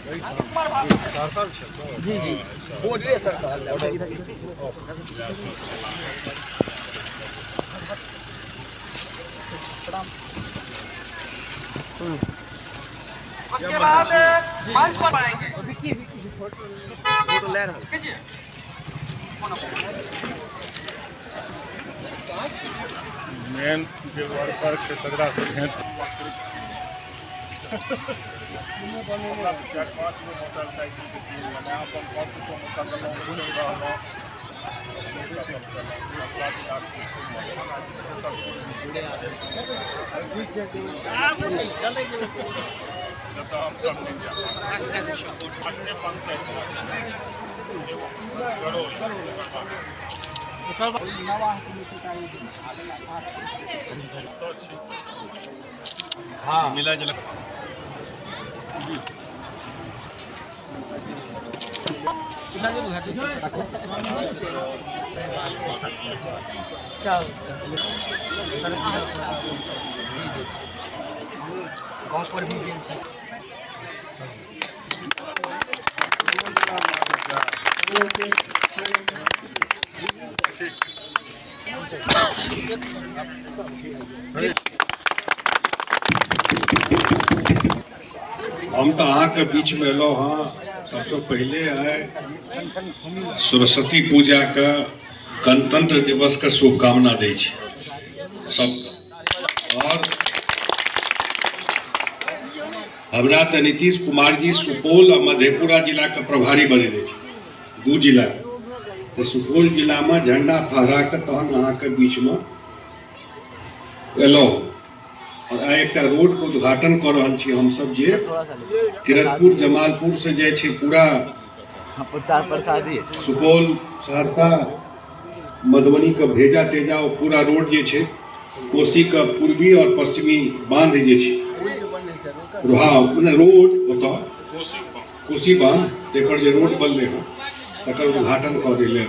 जी जी बॉर्डरे sir कहल जाए। उसके बाद मंच पर आएंगे। फोटो ले रहल। मेन जे वर्कर छै तकरासँ भेँट। चारि पाँच गो मोटरसाइकिलके टीम यऽ, अपन पत्र मुकदमा रहलहुँ, सब केलहुँ, जतऽ हमसब नहि जायब। पंचायत करो। हाँ। मिला जुला। चल गाँव पर भी गेल छै। हम तऽ अहाँके बीचमे एलहुँ हँ। सबसँ पहिले आइ सरस्वती पूजाके, गणतंत्र दिवसके शुभकामना दै छी सबके। आओर हमरा तऽ नीतीश कुमार जी सुपौल आ मधेपुरा जिलाके प्रभारी बनेने छै, दू जिलाके। तऽ सुपौल जिलामे झंडा फहरा कऽ तहन अहाँके बीचमे एलहुँ। आओर आइ एकटा रोडके उद्घाटन कऽ रहल छी हमसब, जे किरतपुर जमालपुर से जाइ छै पूरा प्रसाद प्रसादी सुपौल, सहरसा, मधुबनीके भेजा तेजा, ओ पूरा रोड जे छै, कोसीके पूर्वी आओर पश्चिमी बांध जे छै, हँ, रोड ओतऽ कोसी बांध, ताहिपर जे रोड बनलै हँ, तकर उद्घाटन कऽ दै लए।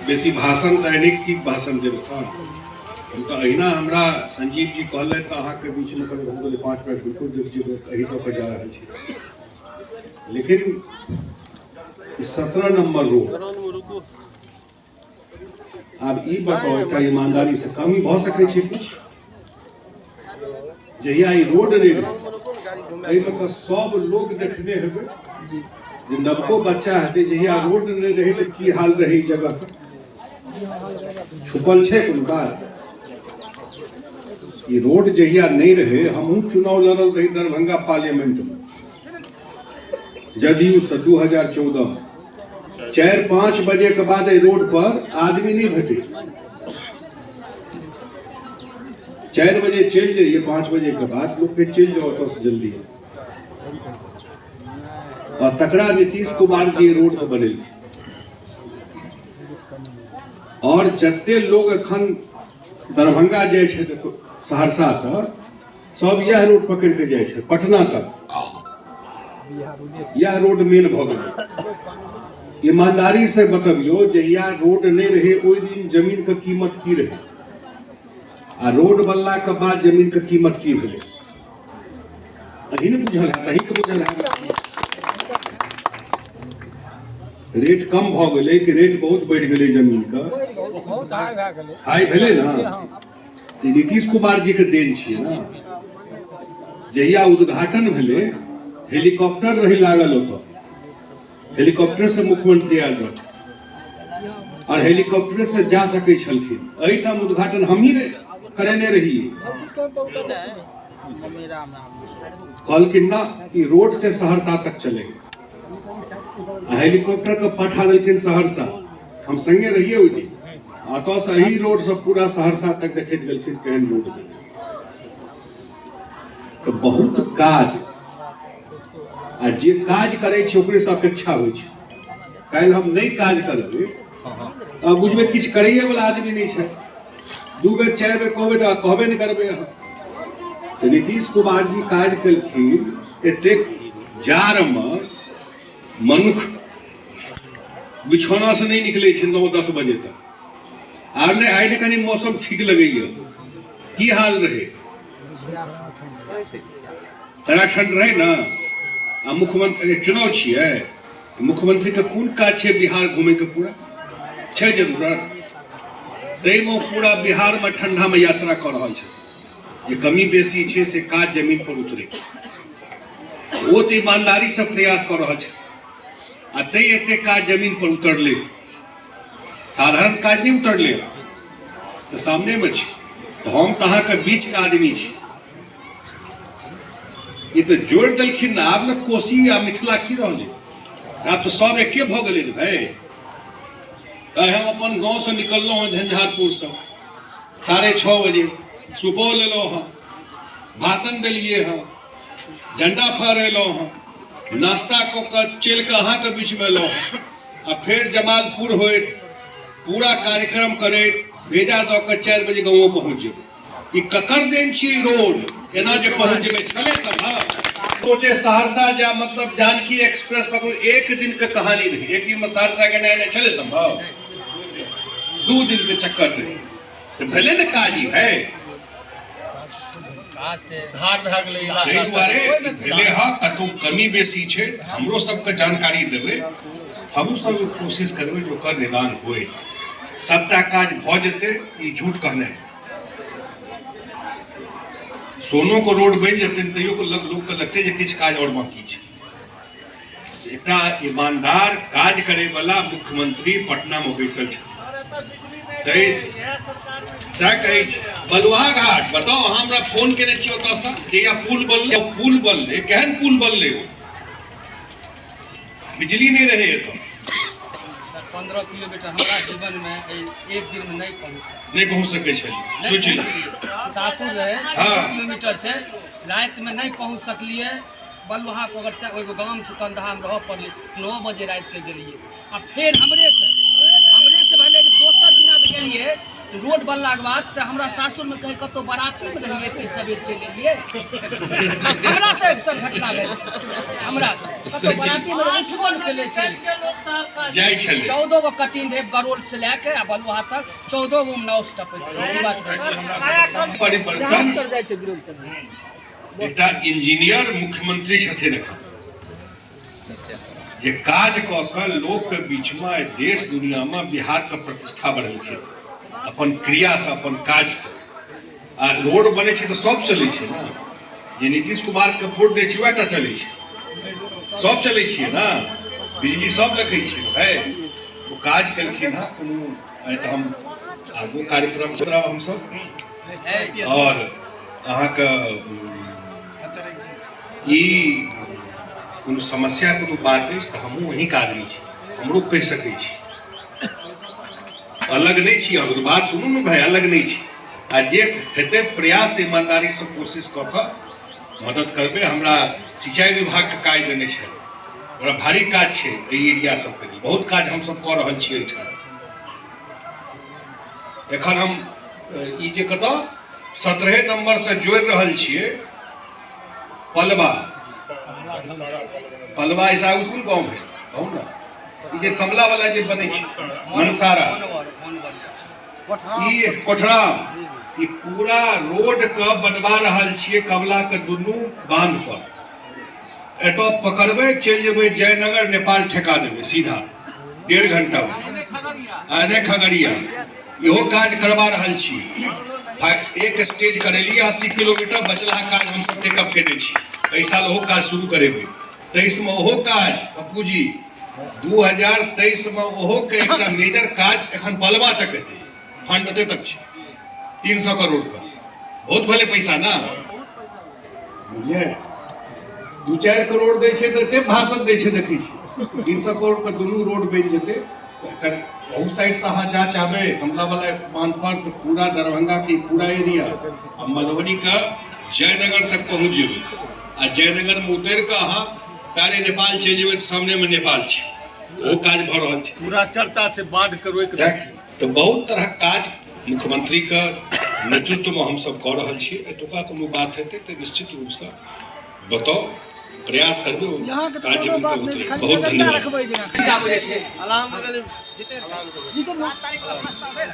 बेसी भाषण तऽ एहने की भाषण देब तहन। हम तऽ अहिना, हमरा संजीव जी कहलथि तऽ अहाँके बीचमे कनि, हम कहलियै 5 मिनट बिल्कुल रुकि जेबै, एहि दऽ कऽ जा रहल छी। लेकिन 17 नंबर रोड, आब ई बताउ एकटा ईमानदारी से, कमी भऽ सकै छै किछु? जहिया ई रोड नहि रहै, एहिमे तऽ सब लोग देखने हेबै जे नवको बच्चा हेतै, जहिया रोड नहि रहै तऽ की हाल रहै ई जगहके? छुपल छै कोनो बात? ई रोड जहिया नहि रहै, हमहूँ चुनाव लड़ल रही दरभंगा पार्लियामेंटमे जदयू से 2014में। 4-5 बजे के बाद एहि रोड पर आदमी नहि भेटै। 4 बजे चलि जइए, 5 बजे के बाद लोकके चलि जाओ ओतऽ जल्दी। और तकरा नीतीश कुमार जी रोड के बनेलखिन। और जते लोग एखन दरभंगा जाइ छै, सहरसासँ सब इएह रोड पकड़ि के जाइ छै पटना तक। इएह रोड मेन भऽ गेलै। ईमानदारी से बतबियौ, जहिया रोड नहि रहै, ओहि दिन जमीन के कीमत की रहै आ रोड बनला के बाद जमीन के कीमत की भेलै? अहीं ने बुझल हैत, अहीं के बुझल हैत। रेट कम भऽ गेलै कि रेट बहुत बढ़ि गेलै जमीन के? हाई भेलै ने? तऽ नीतीश कुमार जी के देन छियै ने। जहिया उद्घाटन भेलै, हेलीकॉप्टर रही लागल ओतऽ। हेलीकॉप्टर से मुख्यमंत्री आयल रहथिन और हेलीकॉप्टर से जा सकै छलखिन। एहिठाम उद्घाटन हमही करेने रहियै। कहलखिन ना, ई रोड से सहरसा तक चलेगा। आ हेलीकॉप्टर के पठा देलखिन सहरसा। हम संगे रहियै ओहि दिन। अतऽ से एही रोड से पूरा सहरसा तक देखैत गेलखिन, केहन रोड गेलै। तऽ बहुत काज, आ जे काज करै छै ओकरे से अपेक्षा होइ छै। काल्हि हम नहि काज करबै तऽ बुझबै किछु करैए वाला आदमी नहि छै। दू बेर चारि बेर कहबै तऽ कहबे नहि करबै अहाँ। तऽ नीतीश कुमार जी काज केलखिन। एतेक जाड़मे मनुख बिछौना से नहि निकलै छै 9-10 बजे तक। आर नहि, आइ ने कनि मौसम ठीक लगैया। की हाल रहै? कड़ा ठंड रहै ने। आ मुख्यमंत्री चुनाव छियै तऽ मुख्यमंत्रीके कोन काज छै बिहार घूमैके? पूरा छै जरूरत? ताहिमे पूरा बिहारमे ठंडामे यात्रा कऽ रहल छथिन। जे कमी बेसी छै से काज जमीन पर उतरे, ओ तऽ ईमानदारीसँ प्रयास कऽ रहल छै आ तैं एते काज जमीन पर उतरले, साधारण काज नहि उतरले, तऽ सामनेमे छै। तऽ हम तऽ अहाँके बीचके आदमी छी, ई तऽ जोड़ि देलखिन ने। आब ने कोसी आ मिथिला की रहलै, आब तऽ सब एके भऽ गेलै ने भाय। आइ हम अपन गाँवसँ निकललहुँ हँ झंझारपुरसँ 6:30 बजे, सुपौल एलहुँ हँ, भाषण देलियै हँ, झंडा फहरेलहुँ हँ, नाश्ता कऽ कऽ चलि कऽ अहाँके बीचमे एलहुँ हँ आ फेर जमालपुर होइत पूरा कार्यक्रम करैत भेजा दऽ कऽ 4 बजे गाँवो पहुँच जेबै। ई ककर देन छियै रोड एना जे पहुँच जेबै? छलै सम्भव? सोचे सहरसा जा मतलब जानकी एक्सप्रेस पकड़ू, एक दिन के कहानी नहीं, एक दिन में सहरसा गेनाइ नहि छलै सम्भव, 2 दिन के चक्कर रहे तऽ भेलै ने काज ई भाय। ताहि दुआरे भेलै हँ, कतहु कमी बेसी छै हमरो सबके जानकारी देबै, हमहूँ सब कोशिश करबै जे ओकर निदान होय, सबटा काज भऽ जेतै ई झूठ कहने हेतै। सोनो के रोड बनि जेतै तैयो लोकके लगतै जे किछु काज आओर बाँकी छै। एकटा ईमानदार काज करैवला मुख्यमंत्री पटनामे बैसल छथिन, तै सएह कहै छी। बलुआ घाट बताउ, अहाँ हमरा फोन केने छी ओतऽसँ जहिया पुल बनलै, पुल बनलै, केहन पुल बनलै? ओ बिजली नहि रहै एतऽ। 15 किलोमीटर हमरा जीवनमे एक दिनमे नहि पहुँच सकलै, नहि पहुँच सकै छलियै, सोचि लियौ। सासुर रहै, 15 किलोमीटर छै, रातिमे नहि पहुँच सकलियै। बलुआहा कोगर एगो गाम छै, कंदहामे रहऽ पड़लै। 9 बजे रातिके गेलियै आ फेर हमरेसँ भेलै जे दोसर दिना जे गेलियै रोड बनलाके बाद तऽ हमरा सासुरमे कहीं कतहु बरातीमे रहियै, एते सबेर चलि एलियै। हमरा से सर घटना भेलै, हमरा से कतहु बरातीमे उठबो नहि केलै, चलि जाइ छलै। 14 गो कटिन रहै गरोल से लए कऽ आ बलुआहा तक, 14 गो नाव से टपैत रहै। बात परिवर्तन एकटा इंजीनियर मुख्यमंत्री छथिन एखन, जे काज कऽ कऽ लोकके बीचमे देश दुनियामे बिहारके प्रतिष्ठा बढ़ेलखिन अपन क्रियासँ, अपन काजसँ। आ रोड बनै छै तऽ सब चलै छै ने, जे नीतीश कुमारके वोट दै छै वएह टा चलै छै, सब चलै छियै ने, बिजली सब देखै छियै भाय। ओ काज केलखिन हँ, कोनो तऽ हम आगू कार्यक्रम चलाब हमसब। और अहाँके ई कोनो समस्या कोनो बात अछि तऽ हमहूँ अहीँके आदमी छी, हमरो कहि सकै छी, अलग नहि छी हम। बात सुनू ने भाय, अलग नहि छी। आ जे हेतै प्रयास ईमानदारीसँ कोशिश कऽ कऽ मदद करबै। हमरा सिंचाई विभागके काज देने छै, बड़ा भारी काज छै एहि एरिया सबके लेल, बहुत काज हमसब कऽ रहल छी एहिठाम। एखन हम ई जे कतऽ 17 नम्बरसँ जोड़ि रहल छियै पलवा, पलवा ऐसा आगू कोन गाँव भेल कहू ने? ई जे कमला वाला जे बनै छै मनसारा, ई कोठरा, ई पूरा रोड के बनवा रहल छियै कमला के दुनू बांध पर। एतऽ पकड़बै चलि जेबै जयनगर, नेपाल ठेका देबै सीधा 1.5 घंटा में। आ नहि खगड़िया, इहो काज करवा रहल छी। एक स्टेज करेलियै 80 किलोमीटर, बचलहा काज हमसब टेकअप केने छी। एहि साल ओहो काज शुरू करेबै 23 में, ओहो काज पप्पू जी 2023 में ओहो के एकटा मेजर काज एखन पलवा तक हेतै, फंड ओते तक छै 300 करोड़ के, बहुत भले पैसा ना बुझलियै। 2-4 करोड़ दै छै तऽ एते भाषण दै छै, देखै छी 300 करोड़ के दुनू रोड बनि जेतै। एकर बहुत साइडसँ अहाँ जा चाहबै कमला वाला बांध पर तऽ पूरा दरभंगा के पूरा एरिया आ मधुबनी के जयनगर तक पहुँच जेबै। आ जयनगर में उतरि कऽ अहाँ पैरे नेपाल चलि जेबै तऽ सामने में नेपाल छै, ओहो काज भऽ रहल छै। पूरा चर्चा छै बाढ़ के रोकि तऽ बहुत तरहक काज मुख्यमंत्री के नेतृत्व में हमसब कऽ रहल छी। एतुका कोनो बात हेतै तऽ निश्चित रूपसँ बताउ, प्रयास करबै ओ काज जमीन पर उतरे। बहुत धन्यवाद। धन्यवाद।